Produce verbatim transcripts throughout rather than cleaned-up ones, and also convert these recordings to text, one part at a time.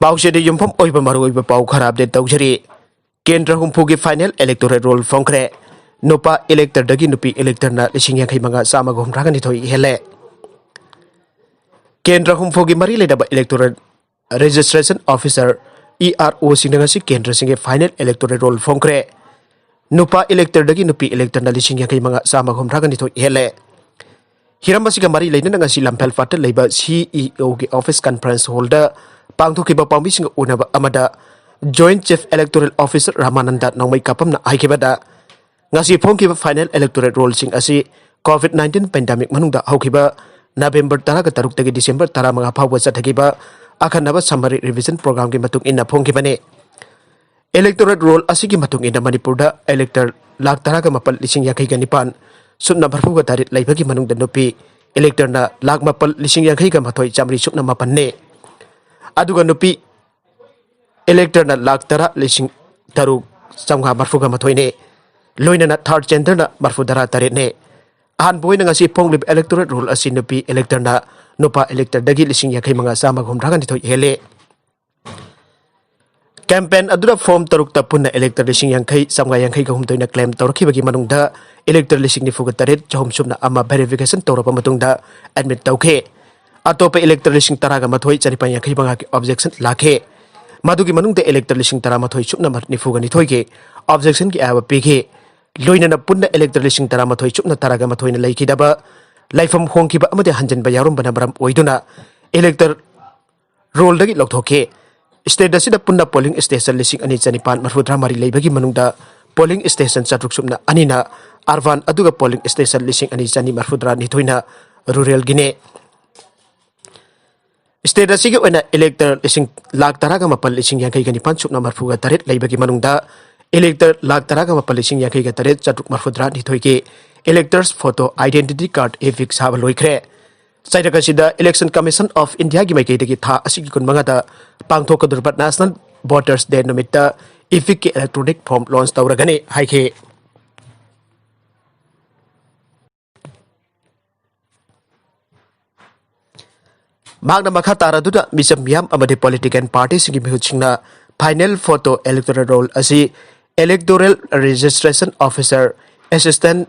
ꯄꯥꯎꯆꯦꯗ ꯌꯨꯝꯐꯝ ꯑꯣꯏꯕ ꯃꯔꯨꯑꯣꯏꯕ ꯄꯥꯎ ꯈꯔ ꯑꯞꯗꯦꯠ ꯇꯧꯖꯔꯤ꯫ ꯀꯦꯟꯗ꯭ꯔ ꯍꯨꯝꯐꯨꯒꯤ ꯐꯥꯏꯅꯦꯜ ꯏꯂꯦꯛꯇꯣꯔꯦꯠ ꯔꯣꯜ ꯐꯣꯡꯈ꯭ꯔꯦ꯫ ꯅꯨꯄꯥ ꯏꯂꯦꯛꯇꯔꯗꯒꯤ ꯅꯨꯄꯤ ꯏꯂꯦꯛꯇꯔꯅ ꯂꯤꯁꯤꯡ ꯌꯥꯡꯈꯩ ꯃꯉꯥ ꯆꯥꯝꯃꯒ ꯍꯨꯝꯗ꯭ꯔꯥꯒ ꯅꯤꯊꯣꯏ ꯍꯦꯜꯂꯦ꯫ ꯀꯦꯟꯗ꯭ꯔ ꯍꯨꯝꯐꯨꯒꯤ ꯃꯔꯤ ꯂꯩꯅꯕ electorate registration officer, E R ꯑꯣꯁꯤꯡꯅ ꯉꯁꯤ ꯀꯦꯟꯗ꯭ꯔꯁꯤꯡꯒꯤ ꯐꯥꯏꯅꯦꯜ ꯏꯂꯦꯛꯇꯣꯔꯦꯠ ꯔꯣꯜ ꯐꯣꯡꯈ꯭ꯔꯦ꯫ ꯅꯨꯄꯥ ꯏꯂꯦꯛꯇꯔꯗꯒꯤ ꯅꯨꯄꯤ ꯏꯂꯦꯛꯇꯔꯅ ꯂꯤꯁꯤꯡ ꯌꯥꯡꯈꯩ ꯃꯉꯥ ꯆꯥꯝꯃꯒ ꯍꯨꯝꯗ꯭ꯔꯥꯒ ꯅꯤꯊꯣꯏ ꯍꯦꯜꯂꯦ꯫ ꯍꯤꯔꯝ ꯑꯁꯤꯒ ꯃꯔꯤ ꯂꯩꯅꯅ ꯉꯁꯤ ꯂꯝꯐꯦꯜꯄꯥꯠꯇ ꯂꯩꯕ ꯁꯤ ꯏ ꯑꯣꯒꯤ ꯑꯣꯐꯤꯁ ꯀꯟꯐꯔꯦꯟꯁ ꯍꯣꯜꯗ ꯄꯥꯡꯊꯣꯛꯈꯤꯕ ꯄꯥꯎꯃꯤꯁꯤꯡꯒ ꯎꯅꯕ ꯑꯃꯗ joint chief electoral officer Ramanand ꯅꯣꯡꯃꯩꯀꯥꯄꯝꯅ ꯍꯥꯏꯈꯤꯕꯗ, ꯉꯁꯤ ꯐꯣꯡꯈꯤꯕ ꯐꯥꯏꯅꯦꯜ ꯏꯂꯦꯛꯇꯣꯔꯦꯠ ꯔꯣꯜꯁꯤꯡ ꯑꯁꯤ ꯀꯣꯚꯤꯗ ꯅꯥꯏꯟꯇꯤꯟ ꯄꯦꯟꯗꯦꯃꯤꯛ ꯃꯅꯨꯡꯗ ꯍꯧꯈꯤꯕ ꯅꯕꯦꯝꯕꯔ ꯇꯔꯥꯒ ꯇꯔꯨꯛꯇꯒꯤ ꯗꯤꯁꯦꯝꯕꯔ ꯇꯔꯥꯃꯉꯥ ꯐꯥꯎꯕ ꯆꯠꯊꯈꯤꯕ ꯑꯈꯟꯅꯕ ꯁꯝꯃꯔꯤ ꯔꯤꯚꯤꯖꯟ ꯄ꯭ꯔꯣꯒ꯭ꯔꯥꯝꯒꯤ ꯃꯇꯨꯡ ꯏꯟꯅ ꯐꯣꯡꯈꯤꯕꯅꯤ꯫ ꯏꯂꯦꯛꯇꯣꯔꯦꯠ ꯔꯣꯜ ꯑꯁꯤꯒꯤ ꯃꯇꯨꯡ ꯏꯟꯅ ꯃꯅꯤꯄꯨꯔꯗ ꯏꯂꯦꯛꯇꯔ ꯂꯥꯈ ꯇꯔꯥꯒ ꯃꯥꯄꯜ ꯂꯤꯁꯤꯡ ꯌꯥꯡꯈꯩꯒ ꯅꯤꯄꯥꯟ ꯁꯨꯞꯅ ꯃꯔꯤꯐꯨꯒ ꯇꯔꯦꯠ ꯂꯩꯕꯒꯤ ꯃꯅꯨꯡꯗ ꯅꯨꯄꯤ ꯏꯂꯦꯛꯇꯔꯅ ꯂꯥꯈ ꯃꯥꯄꯜ ꯂꯤꯁꯤꯡ ꯌꯥꯡꯈꯩꯒ ꯃꯥꯊꯣꯏ ꯆꯥꯃꯔꯤ ꯁꯨꯞꯅ ꯃꯥꯄꯟꯅꯤ꯫ ꯑꯗꯨꯒ ꯅꯨꯄꯤ ꯏꯂꯦꯛꯇꯔꯅ ꯂꯥꯈ ꯇꯔꯥ ꯂꯤꯁꯤꯡ ꯇꯔꯨꯛ ꯆꯥꯝꯃꯉꯥ ꯃꯔꯤꯐꯨꯒ ꯃꯥꯊꯣꯏꯅꯤ꯫ ꯂꯣꯏꯅꯅ ꯊꯥꯔꯠ ꯖꯦꯟꯗꯔꯅ ꯃꯔꯤꯐꯨꯇꯔꯥ ꯇꯔꯦꯠꯅꯤ꯫ ꯑꯍꯥꯟꯕ ꯑꯣꯏꯅ ꯉꯁꯤ ꯐꯣꯡꯂꯤꯕ ꯏꯂꯦꯛꯇꯣꯔꯦꯠ ꯔꯣꯜ ꯑꯁꯤ ꯅꯨꯄꯤ ꯏꯂꯦꯛꯇꯔꯅ ꯅꯨꯄꯥ ꯏꯂꯦꯛꯇꯔꯗꯒꯤ ꯂꯤꯁꯤꯡ ꯌꯥꯡꯈꯩ ꯃꯉꯥ ꯆꯥꯝꯃꯒ ꯍꯨꯝꯗ꯭ꯔꯥꯒ ꯅꯤꯊꯣꯏ ꯍꯦꯜꯂꯤ꯫ ꯀꯦꯝꯄꯦꯟ ꯑꯗꯨꯗ ꯐꯣꯔꯝ ꯇꯔꯨꯛꯇ ꯄꯨꯟꯅ ꯏꯂꯦꯛꯇꯔ ꯂꯤꯁꯤꯡ ꯌꯥꯡꯈꯩ ꯆꯥꯝꯃꯉꯥ ꯌꯥꯡꯈꯩꯒ ꯍꯨꯝꯗꯣꯏꯅ ꯀ꯭ꯂꯦꯝ ꯇꯧꯔꯛꯈꯤꯕꯒꯤ ꯃꯅꯨꯡꯗ ꯏꯂꯦꯛꯇꯔ ꯂꯤꯁꯤꯡ ꯅꯤꯐꯨꯒ ꯇꯔꯦꯠ ꯆꯍꯨꯝ ꯁꯨꯞꯅ ꯑꯃ ꯚꯦꯔꯤꯐꯤꯀꯦꯁꯟ ꯇꯧꯔꯕ ꯃꯇꯨꯡꯗ ꯑꯦꯗꯃꯤꯠ ꯇꯧꯈꯤ꯫ ꯑꯇꯣꯞꯄ ꯏꯂꯦꯛꯇꯔ ꯂꯤꯁꯤꯡ ꯇꯔꯥꯒ ꯃꯥꯊꯣꯏ ꯆꯅꯤꯄꯥꯟ ꯌꯥꯡꯈꯩ ꯃꯉꯥꯒꯤ ꯑꯣꯕꯖꯦꯛꯁꯟ ꯂꯥꯛꯈꯤ꯫ ꯃꯗꯨꯒꯤ ꯃꯅꯨꯡꯗ ꯏꯂꯦꯛꯇꯔ ꯂꯤꯁꯤꯡ ꯇꯔꯥꯃꯥꯊꯣꯏ ꯁꯨꯞꯅ ꯅꯤꯐꯨꯒ ꯅꯤꯊꯣꯏꯒꯤ ꯑꯣꯕꯖꯦꯛꯁꯟꯒꯤ ꯑꯌꯥꯕ ꯄꯤꯈꯤ꯫ ꯂꯣꯏꯅꯅ ꯄꯨꯟꯅ ꯏꯂꯦꯛꯇꯔ ꯂꯤꯁꯤꯡ ꯇꯔꯥꯃꯥꯊꯣꯏ ꯁꯨꯞꯅ ꯇꯔꯥꯒ ꯃꯥꯊꯣꯏꯅ ꯂꯩꯈꯤꯗꯕ ꯂꯩꯐꯝ ꯍꯣꯡꯈꯤꯕ ꯑꯃꯗꯤ ꯍꯟꯖꯤꯟꯕ ꯌꯥꯎꯔꯝꯕꯅ ꯃꯔꯝ ꯑꯣꯏꯗꯨꯅ ꯏꯂꯦꯛꯇꯔ ꯔꯣꯜꯗꯒꯤ ꯂꯧꯊꯣꯛꯈꯤ꯫ ꯁ꯭ꯇꯦꯠ ꯑꯁꯤꯗ ꯄꯨꯟꯅ ꯄꯣꯂꯤꯡ ꯁ꯭ꯇꯦꯁꯟ ꯂꯤꯁꯤꯡ ꯑꯅꯤ ꯆꯅꯤꯄꯥꯟ ꯃꯔꯤꯐꯨꯇꯔꯥ ꯃꯔꯤ ꯂꯩꯕꯒꯤ ꯃꯅꯨꯡꯗ ꯄꯣꯂꯤꯡ ꯁ꯭ꯇꯦꯁꯟ ꯆꯥꯇ꯭ꯔꯨꯛ ꯁꯨꯞꯅ ꯑꯅꯤꯅ ꯑꯔꯕꯥꯟ, ꯑꯗꯨꯒ ꯄꯣꯂꯤꯡ ꯁ꯭ꯇꯦꯁꯟ ꯂꯤꯁꯤꯡ ꯑꯅꯤ ꯆꯅꯤ ꯃꯔꯤꯐꯨꯇꯔꯥ ꯅꯤꯊꯣꯏꯅ ꯔꯨꯔꯦꯜꯒꯤꯅꯤ꯫ ꯁ꯭ꯇꯦꯠ ꯑꯁꯤꯒꯤ ꯑꯣꯏꯅ ꯏꯂꯦꯛꯇꯔ ꯂꯤꯁꯤꯡ ꯂꯥꯈ ꯇꯔꯥꯒ ꯃꯥꯄꯜ ꯂꯤꯁꯤꯡ ꯌꯥꯡꯈꯩꯒ ꯅꯤꯄꯥꯟ ꯁꯨꯞꯅ ꯃꯔꯤꯐꯨꯒ ꯇꯔꯦꯠ ꯂꯩꯕꯒꯤ ꯃꯅꯨꯡꯗ ꯏꯂꯦꯛꯇꯔ ꯂꯥꯈ ꯇꯔꯥꯒ ꯃꯥꯄꯜ ꯂꯤꯁꯤꯡ ꯌꯥꯡꯈꯩꯒ ꯇꯔꯦꯠ ꯆꯥꯇ꯭ꯔꯨꯛ ꯃꯔꯤꯐꯨꯇꯔꯥ ꯅꯤꯊꯣꯏꯒꯤ ꯏꯂꯦꯛꯇꯔꯁ ꯐꯣꯇꯣ ꯑꯥꯏꯗꯦꯟꯇꯤꯇꯤ ꯀꯥꯔꯗ ꯏ-ꯄꯤꯛ ꯁꯥꯕ ꯂꯣꯏꯈ꯭ꯔꯦ꯫ ꯆꯩꯔꯛ ꯑꯁꯤꯗ ꯏꯂꯦꯛꯁꯟ ꯀꯃꯤꯁꯟ ꯑꯣꯐ ꯏꯟꯗꯤꯌꯥꯒꯤ ꯃꯥꯏꯀꯩꯗꯒꯤ ꯊꯥ ꯑꯁꯤꯒꯤ ꯀꯨꯟꯃꯉꯥꯗ ꯄꯥꯡꯊꯣꯛꯀꯗꯧꯔꯤꯕ ꯅꯦꯁꯅꯦꯜ ꯚꯣꯇꯔꯁ ꯗꯦ ꯅꯨꯃꯤꯠꯇ ꯏ-ꯄꯤꯛꯀꯤ ꯏꯂꯦꯛꯇ꯭ꯔꯣꯅꯤꯛ ꯐꯣꯔꯝ ꯂꯣꯟꯆ ꯇꯧꯔꯒꯅꯤ ꯍꯥꯏꯈꯤ꯫ ꯃꯍꯥꯛꯅ ꯃꯈꯥ ꯇꯥꯔꯗꯨꯅ ꯃꯤꯆꯝ ꯃꯤꯌꯥꯝ ꯑꯃꯗꯤ ꯄꯣꯂꯤꯇꯤꯀꯦꯜ ꯄꯥꯔꯇꯤꯁꯤꯡꯒꯤ ꯃꯤꯍꯨꯠꯁꯤꯡꯅ ꯐꯥꯏꯅꯦꯜ ꯐꯣꯇꯣ ꯏꯂꯦꯛꯇꯣꯔꯦꯜ ꯔꯣꯜ ꯑꯁꯤ electoral registration officer, assistant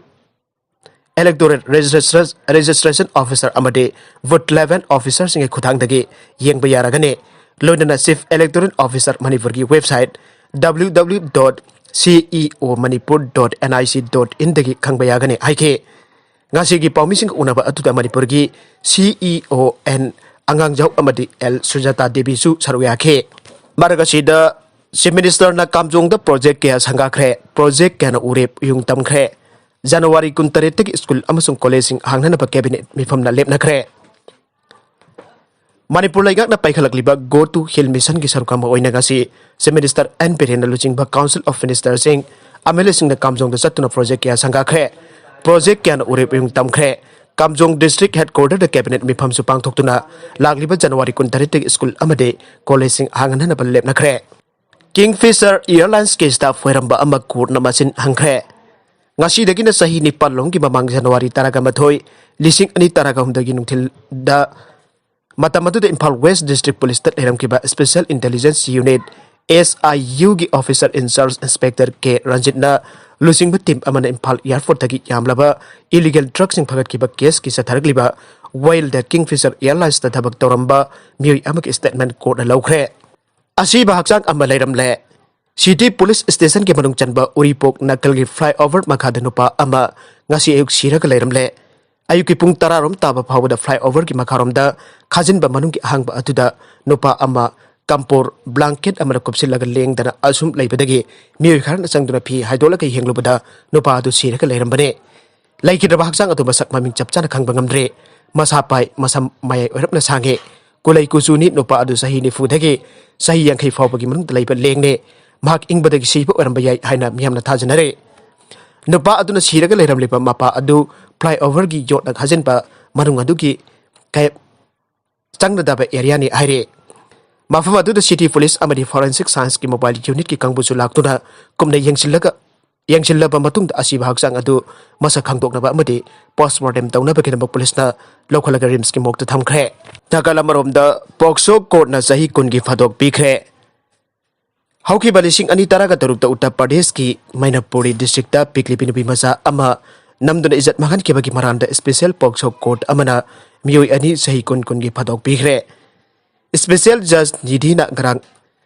electoral registration officer ꯑꯃꯗꯤ ꯕꯨꯊ ꯂꯦꯚꯦꯜ ꯑꯣꯐꯤꯁꯔꯁꯤꯡꯒꯤ ꯈꯨꯠꯊꯥꯡꯗꯒꯤ ꯌꯦꯡꯕ ꯌꯥꯔꯒꯅꯤ꯫ ꯂꯣꯏꯅꯅ ꯆꯤꯐ ꯏꯂꯦꯛꯇꯣꯔꯦꯜ ꯑꯣꯐꯤꯁꯔ ꯃꯅꯤꯄꯨꯔꯒꯤ website W W W dot C E O Manipur dot N I C dot in ꯗꯒꯤ ꯈꯪꯕ ꯌꯥꯒꯅꯤ ꯍꯥꯏꯈꯤ꯫ ꯉꯁꯤꯒꯤ ꯄꯥꯎꯃꯤꯁꯤꯡꯒ ꯎꯅꯕ ꯑꯗꯨꯗ ꯃꯅꯤꯄꯨꯔꯒꯤ C E O N ꯑꯉꯥꯡꯖꯥꯎ ꯑꯃꯗꯤ L ꯁꯨꯖꯥꯇꯥ ꯗꯦꯕꯤꯁꯨ ꯁꯔꯨꯛ ꯌꯥꯈꯤ꯫ ꯃꯔꯛ ꯑꯁꯤꯗ ꯆꯤꯐ ꯃꯤꯅꯤꯁꯇꯔꯅ ꯀꯥꯝꯖꯣꯡꯗ ꯄ꯭ꯔꯣꯖꯦꯛ ꯀꯌꯥ ꯁꯪꯒꯥꯈ꯭ꯔꯦ, ꯄ꯭ꯔꯣꯖꯦꯛ ꯀꯌꯥꯅ ꯎꯔꯦꯞ ꯎꯌꯨꯡ ꯇꯝꯈ꯭ꯔꯦ꯫ ꯖꯅꯋꯥꯔꯤ ꯀꯨꯟꯇꯔꯦꯠꯇꯒꯤ ꯁ꯭ꯀꯨꯜ ꯑꯃꯁꯨꯡ ꯀꯣꯂꯦꯖꯁꯤꯡ ꯍꯥꯡꯅꯅꯕ ꯀꯦꯕꯤꯅꯦꯠ ꯃꯤꯐꯝꯅ ꯂꯦꯞꯅꯈ꯭ꯔꯦ꯫ ꯃꯅꯤꯄꯨꯔ ꯂꯩꯉꯥꯛꯅ ꯄꯥꯏꯈꯠꯂꯛꯂꯤꯕ Go to Hill Mission ꯒꯤ ꯁꯔꯨꯛ ꯑꯃ ꯑꯣꯏꯅ ꯉꯁꯤ ꯆꯤꯐ ꯃꯤꯅꯤꯁꯇꯔ ꯑꯦꯟ ꯕꯤꯔꯦꯟꯅ ꯂꯨꯆꯤꯡꯕ ꯀꯥꯎꯟꯁꯤꯜ ꯑꯣꯐ ꯃꯤꯅꯤꯁꯇꯔꯁꯤꯡ, ꯑꯦꯝ ꯑꯦꯜ ꯑꯦꯁꯤꯡꯅ ꯀꯥꯝꯖꯣꯡꯗ ꯆꯠꯇꯨꯅ ꯄ꯭ꯔꯣꯖꯦꯛ ꯀꯌꯥ ꯁꯪꯒꯥꯈ꯭ꯔꯦ꯫ ꯄ꯭ꯔꯣꯖꯦꯛ ꯀꯌꯥꯅ ꯎꯔꯦꯞ ꯎꯌꯨꯡ ꯇꯝꯈ꯭ꯔꯦ꯫ ꯀꯥꯝꯖꯣꯡ ꯗꯤꯁꯇ꯭ꯔꯤꯛ ꯍꯦꯗꯀ꯭ꯋꯥꯇꯔꯗ ꯀꯦꯕꯤꯅꯦꯠ ꯃꯤꯐꯝꯁꯨ ꯄꯥꯡꯊꯣꯛꯇꯨꯅ ꯂꯥꯛꯂꯤꯕ ꯖꯅꯋꯥꯔꯤ ꯀꯨꯟꯇꯔꯦꯠꯇꯒꯤ ꯁ꯭ꯀꯨꯜ ꯑꯃꯗꯤ ꯀꯣꯂꯦꯖꯁꯤꯡ ꯍꯥꯡꯍꯟꯅꯕ ꯂꯦꯞꯅꯈ꯭ꯔꯦ꯫ ꯀꯤꯡꯐꯤꯁꯔ ꯑꯦꯌꯔꯂꯥꯏꯟꯁꯀꯤ ꯁ꯭ꯇꯥꯐ ꯑꯣꯏꯔꯝꯕ ꯑꯃ ꯀꯣꯔꯠꯅ ꯃꯁꯤꯟ ꯍꯪꯈ꯭ꯔꯦ꯫ ꯉꯁꯤꯗꯒꯤꯅ ꯆꯍꯤ ꯅꯤꯄꯥꯜ ꯂꯣꯝꯒꯤ ꯃꯃꯥꯡ ꯖꯅꯋꯥꯔꯤ ꯇꯔꯥꯃꯥꯊꯣꯏ, ꯂꯤꯁꯤꯡ ꯑꯅꯤ ꯇꯔꯥꯍꯨꯝꯗꯣꯏꯒꯤ ꯅꯨꯡꯊꯤꯜꯗ ꯃꯇꯝ ꯑꯗꯨꯗ ꯏꯝꯐꯥꯜ ꯋꯦꯁ ꯗꯤꯁꯇ꯭ꯔꯤꯛ ꯄꯨꯂꯤꯁꯇ ꯂꯩꯔꯝꯈꯤꯕ special intelligence unit, S I U ꯒꯤ ꯑꯣꯐꯤꯁꯔ ꯏꯟꯆꯥꯔꯖ ꯏꯟꯁꯄꯦꯛꯇꯔ ꯀꯦ ꯔꯟꯖꯤꯠꯅ ꯂꯨꯆꯤꯡꯕ ꯇꯤꯝ ꯑꯃꯅ ꯏꯝꯐꯥꯜ ꯑꯦꯌꯔꯄꯣꯔꯠꯇꯒꯤ ꯌꯥꯝꯂꯕ ꯏꯂꯤꯒꯦꯜ ꯗ꯭ꯔꯒꯁꯤꯡ ꯐꯒꯠꯈꯤꯕ ꯀꯦꯁꯀꯤ ꯆꯠꯊꯔꯛꯂꯤꯕ ꯋꯥꯌꯦꯜꯗ ꯀꯤꯡꯐꯤꯁꯔ ꯑꯦꯌꯔꯂꯥꯏꯟꯁꯇ ꯊꯕꯛ ꯇꯧꯔꯝꯕ ꯃꯤꯑꯣꯏ ꯑꯃꯒꯤ ꯁ꯭ꯇꯦꯠꯃꯦꯟ ꯀꯣꯔꯠꯅ ꯂꯧꯈ꯭ꯔꯦ꯫ ꯑꯁꯤꯕ ꯍꯛꯆꯥꯡ ꯑꯃ ꯂꯩꯔꯝꯂꯦ꯫ ꯁꯤꯇꯤ ꯄꯨꯂꯤꯁ ꯁ꯭ꯇꯦꯁꯟꯒꯤ ꯃꯅꯨꯡ ꯆꯟꯕ ꯎꯔꯤꯄꯣꯛ ꯅꯥꯀꯜꯒꯤ ꯐ꯭ꯂꯥꯏꯑꯣꯚꯔ ꯃꯈꯥꯗ ꯅꯨꯄꯥ ꯑꯃ ꯉꯁꯤ ꯑꯌꯨꯛ ꯁꯤꯔꯒ ꯂꯩꯔꯝꯂꯦ꯫ ꯑꯌꯨꯛꯀꯤ ꯄꯨꯡ ꯇꯔꯥ ꯔꯣꯝ ꯇꯥꯕ ꯐꯥꯎꯕꯗ ꯐ꯭ꯂꯥꯏꯑꯣꯚꯔꯒꯤ ꯃꯈꯥꯔꯣꯝꯗ ꯈꯥꯖꯤꯟꯕ ꯃꯅꯨꯡꯒꯤ ꯑꯍꯥꯡꯕ ꯑꯗꯨꯗ ꯅꯨꯄꯥ ꯑꯃ ꯀꯝꯄꯣꯔ ꯕ꯭ꯂꯥꯡꯀꯦꯠ ꯑꯃꯅ ꯀꯨꯞꯁꯤꯜꯂꯒ ꯂꯦꯡꯗꯅ ꯑꯁꯨꯝ ꯂꯩꯕꯗꯒꯤ ꯃꯤꯑꯣꯏ ꯈꯔꯅ ꯆꯪꯗꯨꯅ ꯐꯤ ꯍꯥꯏꯗꯣꯛꯂꯒ ꯌꯦꯡꯂꯨꯕꯗ ꯅꯨꯄꯥ ꯑꯗꯨ ꯁꯤꯔꯒ ꯂꯩꯔꯝꯕꯅꯦ꯫ ꯂꯩꯈꯤꯗ꯭ꯔꯕ ꯍꯛꯆꯥꯡ ꯑꯗꯨ ꯃꯁꯛ ꯃꯃꯤꯡ ꯆꯞ ꯆꯥꯅ ꯈꯪꯕ ꯉꯝꯗ꯭ꯔꯦ꯫ ꯃꯁꯥ ꯄꯥꯏ, ꯃꯁꯝ ꯃꯌꯥꯏ ꯑꯣꯏꯔꯞꯅ ꯁꯥꯡꯉꯤ꯫ ꯀꯨꯂꯩ ꯀꯨꯆꯨꯅꯤ꯫ ꯅꯨꯄꯥ ꯑꯗꯨ ꯆꯍꯤ ꯅꯤꯐꯨꯗꯒꯤ ꯆꯍꯤ ꯌꯥꯡꯈꯩ ꯐꯥꯎꯕꯒꯤ ꯃꯅꯨꯡꯗ ꯂꯩꯕ ꯂꯦꯡꯅꯦ꯫ ꯃꯍꯥꯛ ꯏꯪꯕꯗꯒꯤ ꯁꯤꯕ ꯑꯣꯏꯔꯝꯕ ꯌꯥꯏ ꯍꯥꯏꯅ ꯃꯤꯌꯥꯝꯅ ꯊꯥꯖꯅꯔꯦ꯫ ꯅꯨꯄꯥ ꯑꯗꯨꯅ ꯁꯤꯔꯒ ꯂꯩꯔꯝꯂꯤꯕ ꯃꯄꯥ ꯑꯗꯨ ꯐ꯭ꯂꯥꯏꯑꯣꯚꯔꯒꯤ ꯌꯣꯠꯅ ꯈꯥꯖꯤꯟꯕ ꯃꯅꯨꯡ ꯑꯗꯨꯒꯤ ꯀꯌꯥ ꯆꯪꯅꯗꯕ ꯑꯦꯔꯤꯌꯥꯅꯤ ꯍꯥꯏꯔꯦ꯫ ꯃꯐꯝ ꯑꯗꯨꯗ ꯁꯤꯇꯤ ꯄꯨꯂꯤꯁ ꯑꯃꯗꯤ ꯐꯣꯔꯦꯟꯁꯤꯛ ꯁꯥꯏꯟꯁꯀꯤ ꯃꯣꯕꯥꯏꯜ ꯌꯨꯅꯤꯠꯀꯤ ꯀꯥꯡꯕꯨꯁꯨ ꯂꯥꯛꯇꯨꯅ ꯀꯨꯞꯅ ꯌꯦꯡꯁꯤꯜꯂꯒ ꯌꯦꯡꯁꯤꯜꯂꯕ ꯃꯇꯨꯡꯗ ꯑꯁꯤꯕ ꯍꯛꯆꯥꯡ ꯑꯗꯨ ꯃꯁꯛ ꯈꯪꯗꯣꯛꯅꯕ ꯑꯃꯗꯤ ꯄꯣꯁꯃꯣꯔꯇꯦꯝ ꯇꯧꯅꯕꯒꯤꯗꯃꯛ ꯄꯨꯂꯤꯁꯅ ꯂꯧꯈꯠꯂꯒ ꯔꯤꯝꯁꯀꯤ ꯃꯣꯔꯒꯇ ꯊꯝꯈ꯭ꯔꯦ꯫ ꯅꯥꯀꯜ ꯑꯃꯔꯣꯝꯗ ꯄꯣꯛꯁꯣ ꯀꯣꯔꯠꯅ ꯆꯍꯤ ꯀꯨꯟꯒꯤ ꯐꯥꯗꯣꯛ ꯄꯤꯈ꯭ꯔꯦ꯫ ꯍꯧꯈꯤꯕ ꯂꯤꯁꯤꯡ ꯑꯅꯤ ꯇꯔꯥꯒ ꯇꯔꯨꯛꯇ ꯎꯠꯇꯔ ꯄ꯭ꯔꯗꯦꯁꯀꯤ ꯃꯩꯅꯄꯨꯔꯤ ꯗꯤꯁꯇ꯭ꯔꯤꯛꯇ ꯄꯤꯛꯂꯤꯕꯤ ꯅꯨꯄꯤ ꯃꯆꯥ ꯑꯃ ꯅꯝꯗꯨꯅ ꯏꯖꯠ ꯃꯥꯡꯍꯟꯈꯤꯕꯒꯤ ꯃꯔꯥꯟꯗ ꯏꯁꯄꯤꯁꯦꯜ ꯄꯣꯛꯁꯣ ꯀꯣꯔꯠ ꯑꯃꯅ ꯃꯤꯑꯣꯏ ꯑꯅꯤ ꯆꯍꯤ ꯀꯨꯟ ꯀꯨꯟꯒꯤ ꯐꯥꯗꯣꯛ ꯄꯤꯈ꯭ꯔꯦ꯫ ꯏꯁꯄꯤꯁꯦꯜ ꯖꯖ ꯅꯤꯙꯤꯅ ꯉꯔꯥꯡ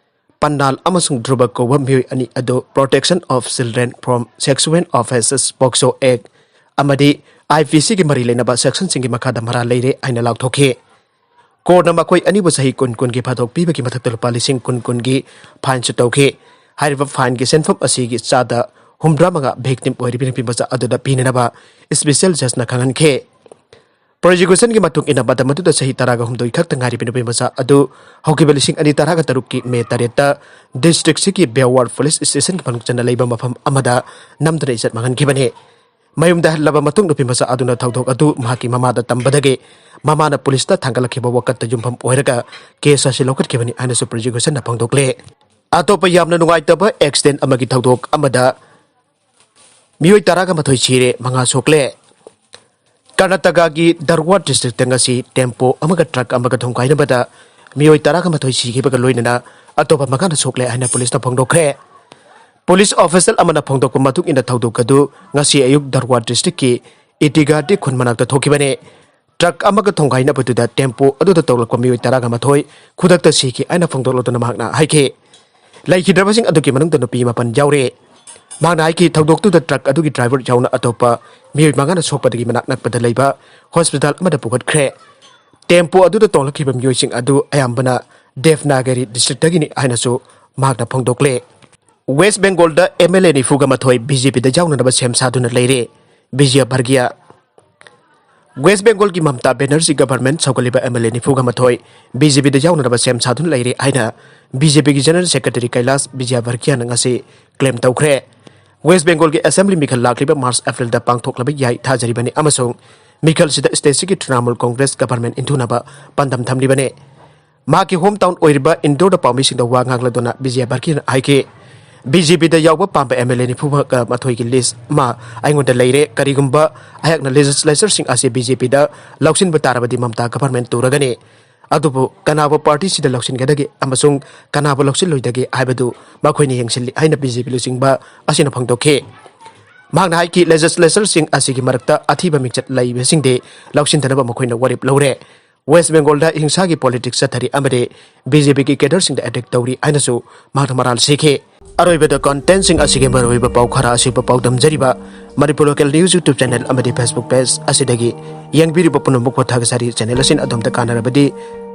ꯄꯟꯅꯥꯜ ꯑꯃꯁꯨꯡ ꯙ꯭ꯔꯨꯕ ꯀꯧꯕ ꯃꯤꯑꯣꯏ ꯑꯅꯤ ꯑꯗꯨ Protection of Children from Sexual Offences, ꯄꯣꯛꯁꯣ ꯑꯦꯛ ꯑꯃꯗꯤ ꯑꯥꯏ ꯄꯤ ꯁꯤꯒꯤ ꯃꯔꯤ ꯂꯩꯅꯕ ꯁꯦꯛꯁꯟꯁꯤꯡꯒꯤ ꯃꯈꯥꯗ ꯃꯔꯥꯜ ꯂꯩꯔꯦ ꯍꯥꯏꯅ ꯂꯥꯎꯊꯣꯛꯈꯤ꯫ ꯀꯣꯔꯠꯅ ꯃꯈꯣꯏ ꯑꯅꯤꯕꯨ ꯆꯍꯤ ꯀꯨꯟ ꯀꯨꯟꯒꯤ ꯐꯥꯗꯣꯛ ꯄꯤꯕꯒꯤ ꯃꯊꯛꯇ ꯂꯨꯄꯥ ꯂꯤꯁꯤꯡ ꯀꯨꯟ ꯀꯨꯟꯒꯤ ꯐꯥꯏꯟꯁꯨ ꯇꯧꯈꯤ꯫ ꯍꯥꯏꯔꯤꯕ ꯐꯥꯏꯟꯒꯤ ꯁꯦꯟꯐꯝ ꯑꯁꯤꯒꯤ ꯆꯥꯗ ꯍꯨꯝꯗ꯭ꯔꯥ ꯃꯉꯥ ꯚꯤꯛꯇꯤꯝ ꯑꯣꯏꯔꯤꯕ ꯅꯨꯄꯤ ꯃꯆꯥ ꯑꯗꯨꯗ ꯄꯤꯅꯅꯕ ꯏꯁꯄꯤꯁꯦꯜ ꯖꯖꯅ ꯈꯪꯍꯟꯈꯤ꯫ ꯄ꯭ꯔꯣꯁꯤꯀ꯭ꯌꯨꯁꯟꯒꯤ ꯃꯇꯨꯡ ꯏꯟꯅ, ꯃꯇꯝ ꯑꯗꯨꯗ ꯆꯍꯤ ꯇꯔꯥꯒ ꯍꯨꯝꯗꯣꯏ ꯈꯛꯇ ꯉꯥꯏꯔꯤꯕ ꯅꯨꯄꯤ ꯃꯆꯥ ꯑꯗꯨ ꯍꯧꯈꯤꯕ ꯂꯤꯁꯤꯡ ꯑꯅꯤ ꯇꯔꯥꯒ ꯇꯔꯨꯛꯀꯤ ꯃꯦ ꯇꯔꯦꯠꯇ ꯗꯤꯁꯇ꯭ꯔꯤꯛꯁꯤꯒꯤ ꯕꯦꯋꯥꯔ ꯄꯨꯂꯤꯁ ꯁ꯭ꯇꯦꯁꯟꯒꯤ ꯃꯅꯨꯡ ꯆꯟꯅ ꯂꯩꯕ ꯃꯐꯝ ꯑꯃꯗ ꯅꯝꯗꯨꯅ ꯏꯖꯠ ꯃꯥꯡꯍꯟꯈꯤꯕꯅꯤ꯫ ꯃꯌꯨꯝꯗ ꯍꯜꯂꯕ ꯃꯇꯨꯡ, ꯅꯨꯄꯤ ꯃꯆꯥ ꯑꯗꯨꯅ ꯊꯧꯗꯣꯛ ꯑꯗꯨ ꯃꯍꯥꯛꯀꯤ ꯃꯃꯥꯗ ꯇꯝꯕꯗꯒꯤ ꯃꯃꯥꯅ ꯄꯨꯂꯤꯁꯇ ꯊꯥꯡꯒꯠꯂꯛꯈꯤꯕ ꯋꯥꯀꯠꯇ ꯌꯨꯝꯐꯝ ꯑꯣꯏꯔꯒ ꯀꯦꯁ ꯑꯁꯤ ꯂꯧꯈꯠꯈꯤꯕꯅꯤ ꯍꯥꯏꯅꯁꯨ ꯄ꯭ꯔꯣꯁꯤꯀ꯭ꯌꯨꯁꯟꯅ ꯐꯣꯡꯗꯣꯛꯂꯦ꯫ ꯑꯇꯣꯞꯄ ꯌꯥꯝꯅ ꯅꯨꯡꯉꯥꯏꯇꯕ ꯑꯦꯛꯁꯤꯗꯦꯟ ꯑꯃꯒꯤ ꯊꯧꯗꯣꯛ ꯑꯃꯗ ꯃꯤꯑꯣꯏ ꯇꯔꯥꯒ ꯃꯥꯊꯣꯏ ꯁꯤꯔꯦ, ꯃꯉꯥ ꯁꯣꯛꯂꯦ꯫ ꯀꯔꯅꯥꯇꯀꯥꯒꯤ ꯙꯔꯋꯥꯗ ꯗꯤꯁꯇ꯭ꯔꯤꯛꯇ ꯉꯁꯤ ꯇꯦꯝꯄꯣ ꯑꯃꯒ ꯇ꯭ꯔꯛ ꯑꯃꯒ ꯊꯣꯡꯒꯥꯏꯅꯕꯗ ꯃꯤꯑꯣꯏ ꯇꯔꯥꯒ ꯃꯥꯊꯣꯏ ꯁꯤꯈꯤꯕꯒ ꯂꯣꯏꯅꯅ ꯑꯇꯣꯞꯄ ꯃꯉꯥꯅ ꯁꯣꯛꯂꯦ ꯍꯥꯏꯅ ꯄꯨꯂꯤꯁꯅ ꯐꯣꯡꯗꯣꯛꯈ꯭ꯔꯦ꯫ ꯄꯨꯂꯤꯁ ꯑꯣꯐꯤꯁꯤꯌꯦꯜ ꯑꯃꯅ ꯐꯣꯡꯗꯣꯛꯄ ꯃꯇꯨꯡ ꯏꯟꯅ, ꯊꯧꯗꯣꯛ ꯑꯗꯨ ꯉꯁꯤ ꯑꯌꯨꯛ ꯙꯔꯋꯥꯗ ꯗꯤꯁꯇ꯭ꯔꯤꯛꯀꯤ ꯏꯇꯤꯒꯥꯇꯤ ꯈꯨꯟ ꯃꯅꯥꯛꯇ ꯊꯣꯛꯈꯤꯕꯅꯤ꯫ ꯇ꯭ꯔꯛ ꯑꯃꯒ ꯊꯣꯡꯒꯥꯏꯅꯕꯗꯨꯗ ꯇꯦꯝꯄꯣ ꯑꯗꯨꯗ ꯇꯣꯡꯂꯛꯄ ꯃꯤꯑꯣꯏ ꯇꯔꯥꯒ ꯃꯥꯊꯣꯏ ꯈꯨꯗꯛꯇ ꯁꯤꯈꯤ ꯍꯥꯏꯅ ꯐꯣꯡꯗꯣꯛꯂꯗꯨꯅ ꯃꯍꯥꯛꯅ ꯍꯥꯏꯈꯤ꯫ ꯂꯩꯈꯤꯗ꯭ꯔꯕꯁꯤꯡ ꯑꯗꯨꯒꯤ ꯃꯅꯨꯡꯗ ꯅꯨꯄꯤ ꯃꯥꯄꯟ ꯌꯥꯎꯔꯤ꯫ ꯃꯍꯥꯛꯅ ꯍꯥꯏꯈꯤ, ꯊꯧꯗꯣꯛꯇꯨꯗ ꯇ꯭ꯔꯛ ꯑꯗꯨꯒꯤ ꯗ꯭ꯔꯥꯏꯚꯔ ꯌꯥꯎꯅ ꯑꯇꯣꯞꯄ ꯃꯤꯑꯣꯏ ꯃꯉꯥꯅ ꯁꯣꯛꯄꯗꯒꯤ ꯃꯅꯥꯛ ꯅꯛꯄꯗ ꯂꯩꯕ ꯍꯣꯁꯄꯤꯇꯥꯜ ꯑꯃꯗ ꯄꯨꯈꯠꯈ꯭ꯔꯦ꯫ ꯇꯦꯝꯄꯣ ꯑꯗꯨꯗ ꯇꯣꯡꯂꯛꯈꯤꯕ ꯃꯤꯑꯣꯏꯁꯤꯡ ꯑꯗꯨ ꯑꯌꯥꯝꯕꯅ ꯗꯦꯕꯅꯥꯒꯔꯤ ꯗꯤꯁꯇ꯭ꯔꯤꯛꯇꯒꯤꯅꯤ ꯍꯥꯏꯅꯁꯨ ꯃꯍꯥꯛꯅ ꯐꯣꯡꯗꯣꯛꯂꯦ꯫ ꯋꯦꯁ ꯕꯦꯡꯒꯣꯜꯗ ꯑꯦꯝ ꯑꯦꯜ ꯑꯦ ꯅꯤꯐꯨꯒ ꯃꯥꯊꯣꯏ ꯕꯤ ꯖꯦ ꯄꯤꯗ ꯌꯥꯎꯅꯅꯕ ꯁꯦꯝ ꯁꯥꯗꯨꯅ ꯂꯩꯔꯦ꯫ ꯕꯤꯖꯌ ꯚꯔꯒꯤꯌꯥ꯫ ꯋꯦꯁ ꯕꯦꯡꯒꯣꯜꯒꯤ ꯃꯃꯇꯥ ꯕꯦꯅꯔꯖꯤ ꯒꯚꯔꯟꯃꯦꯟꯠ ꯁꯧꯒꯠꯂꯤꯕ ꯑꯦꯝ ꯑꯦꯜ ꯑꯦ ꯅꯤꯐꯨꯒ ꯃꯥꯊꯣꯏ ꯕꯤ ꯖꯦ ꯄꯤꯗ ꯌꯥꯎꯅꯅꯕ ꯁꯦꯝ ꯁꯥꯗꯨꯅ ꯂꯩꯔꯦ ꯍꯥꯏꯅ ꯕꯤ ꯖꯦ ꯄꯤꯒꯤ ꯖꯦꯅꯔꯦꯜ ꯁꯦꯀ꯭ꯔꯦꯇꯔꯤ ꯀꯩꯂꯥꯁ ꯕꯤꯖꯌ ꯚꯔꯒꯤꯌꯥꯅ ꯉꯁꯤ ꯀ꯭ꯂꯦꯝ ꯇꯧꯈ꯭ꯔꯦ꯫ ꯋꯦꯁ ꯕꯦꯡꯒꯣꯜꯒꯤ ꯑꯦꯁꯦꯝꯕ꯭ꯂꯤ ꯃꯤꯈꯜ ꯂꯥꯛꯂꯤꯕ ꯃꯥꯔꯆ ꯑꯦꯄ꯭ꯔꯤꯜꯗ ꯄꯥꯡꯊꯣꯛꯂꯕ ꯌꯥꯏ ꯊꯥꯖꯔꯤꯕꯅꯤ ꯑꯃꯁꯨꯡ ꯃꯤꯈꯜꯁꯤꯗ ꯁ꯭ꯇꯦꯠꯁꯤꯒꯤ ꯇ꯭ꯔꯤꯅꯥꯃꯨꯜ ꯀꯣꯡꯒ꯭ꯔꯦꯁ ꯒꯚꯔꯟꯃꯦꯟꯠ ꯏꯟꯊꯨꯅꯕ ꯄꯥꯟꯗꯝ ꯊꯝꯂꯤꯕꯅꯤ꯫ ꯃꯍꯥꯛꯀꯤ ꯍꯣꯝ ꯇꯥꯎꯟ ꯑꯣꯏꯔꯤꯕ ꯏꯟꯗꯣꯔꯗ ꯄꯥꯎꯃꯤꯁꯤꯡꯗ ꯋꯥ ꯉꯥꯡꯂꯗꯨꯅ ꯕꯤꯖꯌ ꯚꯔꯒꯤꯌꯥꯅ ꯍꯥꯏꯈꯤ, ꯕꯤ ꯖꯦ ꯄꯤꯗ ꯌꯥꯎꯕ ꯄꯥꯝꯕ ꯑꯦꯝ ꯑꯦꯜ ꯑꯦ ꯅꯤꯐꯨ ꯃꯥꯊꯣꯏꯒꯤ ꯂꯤꯁ ꯑꯃ ꯑꯩꯉꯣꯟꯗ ꯂꯩꯔꯦ꯫ ꯀꯔꯤꯒꯨꯝꯕ ꯑꯩꯍꯥꯛꯅ ꯂꯦꯖꯤꯁꯂꯦꯆꯔꯁꯤꯡ ꯑꯁꯤ ꯕꯤ ꯖꯦ ꯄꯤꯗ ꯂꯧꯁꯤꯟꯕ ꯇꯥꯔꯕꯗꯤ ꯃꯃꯇꯥ ꯒꯚꯔꯟꯃꯦꯟꯠ ꯇꯨꯔꯒꯅꯤ꯫ ꯑꯗꯨꯕꯨ ꯀꯅꯥꯕꯨ ꯄꯥꯔꯇꯤꯁꯤꯗ ꯂꯧꯁꯤꯟꯒꯗꯒꯦ ꯑꯃꯁꯨꯡ ꯀꯅꯥꯕꯨ ꯂꯧꯁꯤꯜꯂꯣꯏꯗꯒꯦ ꯍꯥꯏꯕꯗꯨ ꯃꯈꯣꯏꯅ ꯌꯦꯡꯁꯤꯜꯂꯤ ꯍꯥꯏꯅ ꯕꯤ ꯖꯦ ꯄꯤ ꯂꯨꯆꯤꯡꯕ ꯑꯁꯤꯅ ꯐꯣꯡꯗꯣꯛꯈꯤ꯫ ꯃꯍꯥꯛꯅ ꯍꯥꯏꯈꯤ, ꯂꯦꯖꯤꯁꯂꯦꯆꯔꯁꯤꯡ ꯑꯁꯤꯒꯤ ꯃꯔꯛꯇ ꯑꯊꯤꯕ ꯃꯤꯡꯆꯠ ꯂꯩꯕꯁꯤꯡꯗꯤ ꯂꯧꯁꯤꯟꯗꯅꯕ ꯃꯈꯣꯏꯅ ꯋꯥꯔꯦꯞ ꯂꯧꯔꯦ꯫ ꯋꯦꯁ꯭ꯠ ꯕꯦꯡꯒꯣꯜꯗ ꯍꯤꯡꯁꯥꯒꯤ ꯄꯣꯂꯤꯇꯤꯛꯁ ꯆꯠꯊꯔꯤ ꯑꯃꯗꯤ ꯕꯤ ꯖꯦ ꯄꯤꯒꯤ ꯀꯦꯗꯔꯁꯤꯡꯗ ꯑꯦꯇꯦꯛ ꯇꯧꯔꯤ ꯍꯥꯏꯅꯁꯨ ꯃꯍꯥꯛꯅ ꯃꯔꯥꯜ ꯁꯤꯈꯤ꯫ ꯑꯔꯣꯏꯕꯗ ꯀꯣꯟꯇꯦꯟꯠꯁꯤꯡ ꯑꯁꯤꯒꯤ ꯃꯔꯨꯑꯣꯏꯕ ꯄꯥꯎ ꯈꯔ ꯑꯁꯤꯕꯨ ꯄꯥꯎꯗꯝꯖꯔꯤꯕ Manipur local news YouTube channel ꯑꯃꯗꯤ ꯐꯦꯁꯕꯨꯛ ꯄꯦꯖ ꯑꯁꯤꯗꯒꯤ ꯌꯦꯡꯕꯤꯔꯤꯕ ꯄꯨꯝꯅꯃꯛꯄꯨ ꯊꯥꯒꯠꯆꯔꯤ꯫ ꯆꯦꯅꯦꯜ ꯑꯁꯤꯅ ꯑꯗꯣꯝꯗ ꯀꯥꯟꯅꯔꯕꯗꯤ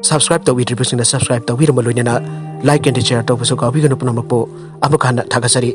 ꯁꯕꯁꯀ꯭ꯔꯥꯏꯕ ꯇꯧꯕꯤꯗ꯭ꯔꯤꯕꯁꯤꯡꯅ ꯁꯕꯁꯀ꯭ꯔꯥꯏꯕ ꯇꯧꯕꯤꯔꯝꯕ ꯂꯣꯏꯅꯅ ꯂꯥꯏꯛ ꯑꯦꯟ ꯁꯤꯌꯔ ꯇꯧꯕꯁꯨ ꯀꯥꯎꯕꯤꯒꯅꯨ꯫ ꯄꯨꯝꯅꯃꯛꯄꯨ ꯑꯃꯨꯛ ꯍꯟꯅ ꯊꯥꯒꯠꯆꯔꯤ꯫